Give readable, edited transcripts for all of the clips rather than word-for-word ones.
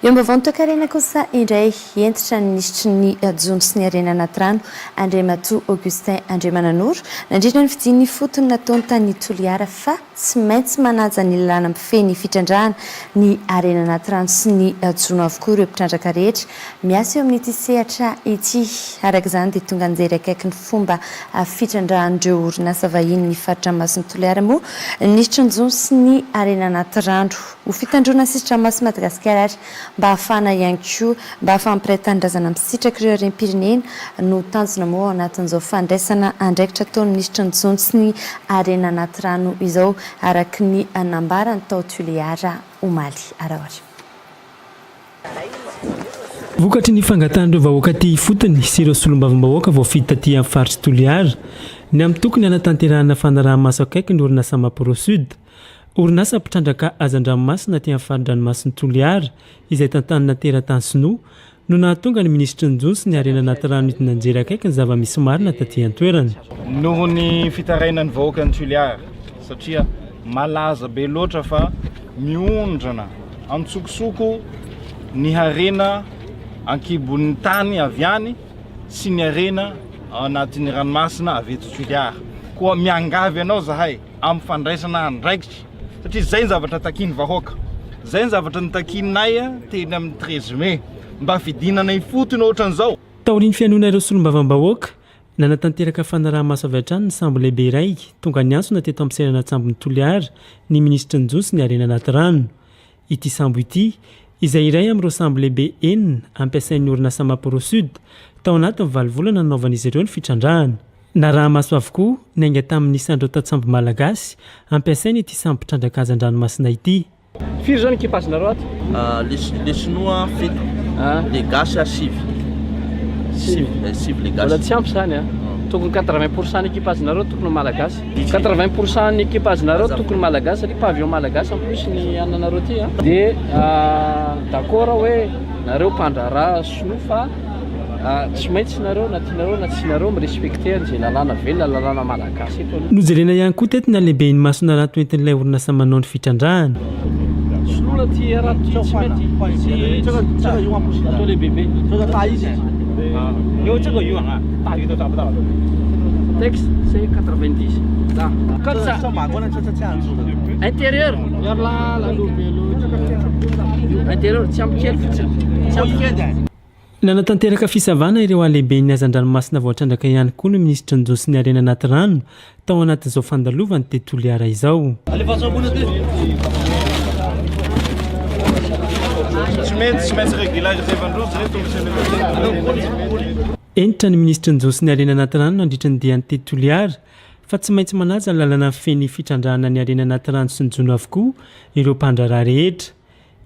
Eo am-bavaon'ny toekarena kosa indray, hentitra ny minisitry ny Jono sy ny Harena anaty rano, Andriamatoa Augustin Andriamananoro, nandritra ny fidin'ny ifotony nataony tany Toliara fa tsy maintsy manaja ny lalàna mifehy ny fitrandrahana ny harena anaty rano sy ny jono avokoa ireo mpitrandraka rehetra miasa eo amin'ity sehatra ity. Araka izany dia tonga nijery akaiky ny fomba fitrandrahan'ireo orinasa vahiny ny fari-dranomasin'i Toliara moa ny minisitry ny Jono sy ny Harena anaty rano. Ho fitandroana ny sisi-dranomasin'i Madagasikara ary mba hahafahana ihany koa mba hahafahan'ny mpiray tanindrazana misitraka ireo harem-pirenena no tanjona moa ao anatin'izao fandraisana andraikitra ataon'ny minisitry ny Jono sy ny Harena anaty rano izao araka ny nambarany tao Tuléar omaly. Araoary. Vokatry ny fangatahan'ireo vahoaka aty ifotony sy ireo solombavambahoaka voafidy taty amin'ny faritr'i Toliara ny amin'ny tokony hanatanterahana fanaraha-maso akaiky ny orinasa Maprosud, orinasa mpitrandraka hazandranomasina aty amin'ny fari-dranomasin'i Toliara izay tantanina teratany sinoa no nahatonga ny minisitry ny jono sy ny harena anaty rano hidina nijery akaiky ny zava-misy marina taty an-toerana. Noho ny fitarainan'ny vahoakan'i Toliara satria malaza be loatra fa miondrana Antsokosoko ny harena ankibon'ny tany avy any sy ny harena ao anatin'ny ranomasina avy eto Toliara. Koa miangavy anao zahay amin'ny fandraisana andraikitra satria zay ny zavatra takian'ny vahoaka. Zay ny zavatra notakianay teny amin'ny 13 mai mba fidinana ifotony ohatran'izao. Taorian'ny fihainoana ireo solombavambahoaka, nanatanteraka fanaraha-maso avy hatrany ny sambo lehibe iray tonga niantsona teto amin'ny seranan-tsambon'i Toliara ny minisitry ny Jono sy ny Harena anaty rano. Ity sambo ity, izay iray amin'ireo sambo lehibe enina ampiasain'ny orinasa Maprosud, tao anatin'ny valo volana nanaovan'izy ireo ny fitrandrahana. Naraha-maso avokoa niainga tamin'ny isan'ireo tantsambo malagasy ampiasaina ity sambo mpitrandraka hazan-dranomasina ity. Firy zao ny equipage nareo ato? Le sinoa fito, le gasy sivy. Sivy, sivy le gasy. Mbola tsy ampy zany a. Tokony 80 pour cent ny equipage nareo tokony ho malagasy. 80 pour cent ny equipage nareo tokony malagasy satria pavillon malagasy en plus ny ananareo ty a. Dia d'accord hoe nareo mpandraharaha sinoa fa tsy maintsy nareo na tianareo na tsy tianareo mi-respecter an'izay lalàna velona, lalàna malagasy eto aloha. Nojerena ihany koa teto ny halehiben'ny mason'harato entin'ilay orinasa manao ny fitrandrahana. Soloina ty harato ty tsy mety tsy atao lehibebe. Texte c'est 90 Intérieur Intérieur tsy ampy kely fotsiny tsy ampy kely. Nanatanteraka fisavana ireo halehiben'ny hazandranomasina voatrandraka ihany koa ny minisitry ny Jono sy ny Harena anaty rano tao anatin'izao fandalovany teto Toliara izao. Hentitra ny minisitry ny Jono sy ny Harena anaty rano nandritra ny diany teto Toliara fa tsy maintsy manaja ny lalana mifehy ny fitrandrahana ny harena anaty rano sy ny jono avokoa ireo mpandraharaha rehetra.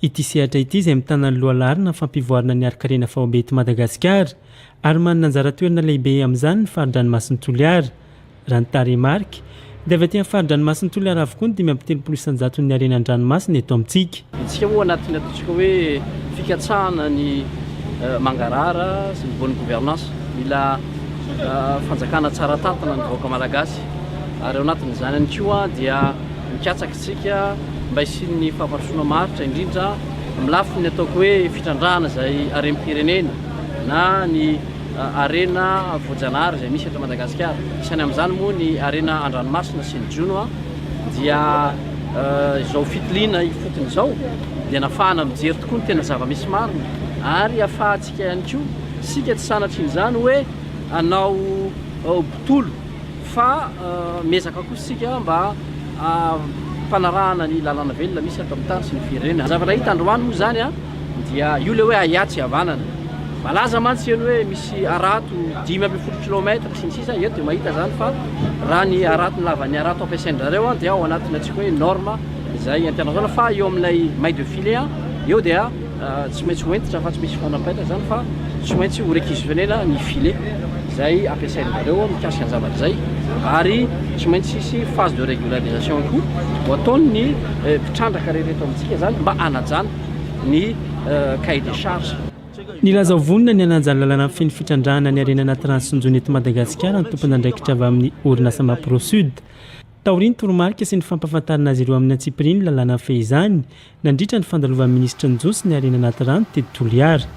Ity sehatra ity izay mitana ny lohalaharana amin'ny fampivoarana ny harin-karena faobe eto Madagasikara ary manana anjara toerana lehibe amin'izany ny fari-dranomasin'i Toliara. Raha ny tarehimarika, dia avy aty amin'ny fari-dranomasin'i Toliara avokoa ny 35 isan-jaton'ny harena an-dranomasina eto amintsika. Isika moa anatin'ny ataontsika hoe fikatsahana ny mangarahara sy ny bonne gouvernance. Mila fanjakana tsara tantana ny vahoaka malagasy ary ao anatin'izany ihany koa dia mikatsaka isika mba hisian'ny fampandrosoana maharitra indrindra amin'ny lafiny ataoko hoe fitrandrahana izay harem-pirenena na ny harena voajanahary izay misy eto Madagasikara. Isany amin'izany moa ny harena an-dranomasina sy ny jono dia izao fitiliana ifotony izao dia nafahana mijery tokoa ny tena zava-misy marina ary afahantsika ihany koa isika tsy sanatrian'izany hoe hanao botolo Fa miezaka kosa isika mba hampanarahana ny lalàna velona misy ato amin'ny tany sy ny firenena. Ny zavatra hita androany moa izany dia io ilay hoe ahiahy tsy havanana. Malaza mantsy eny hoe misy harato 15 kilomètre sy ny sisa, eto dia mahita izany fa raha ny harato ny lavan'ny harato ampiasain-dRareo dia ao anatin'ny antsika hoe norme izay international fa eo amin'ilay maille de filet eo dia Tsy maintsy ho hentitra fa tsy misy fanampaina izany fa tsy maintsy ho réquisitionner-na ny filet izay ampiasainareo mikasika ny zavatra izay ary tsy maintsy hisy phase de régularisation koa ho ataon'ny mpitrandraka rehetra eto amintsika izany mba hanajana ny cahier des charges. Nilaza ho vonona ny hanaja ny lalàna mifehy ny fitrandrahana ny harena anaty rano sy ny jono eto Madagasikara ny tompon'andraikitra avy amin'ny orinasa Maprosud. Taorian'ny toromarika sy ny fampahafantarana azy ireo amin'ny antsipiriany ny lalàna mifehy izany, nandritra ny fandalovan'ny minisitry ny Jono sy ny harena anaty rano teto Toliara.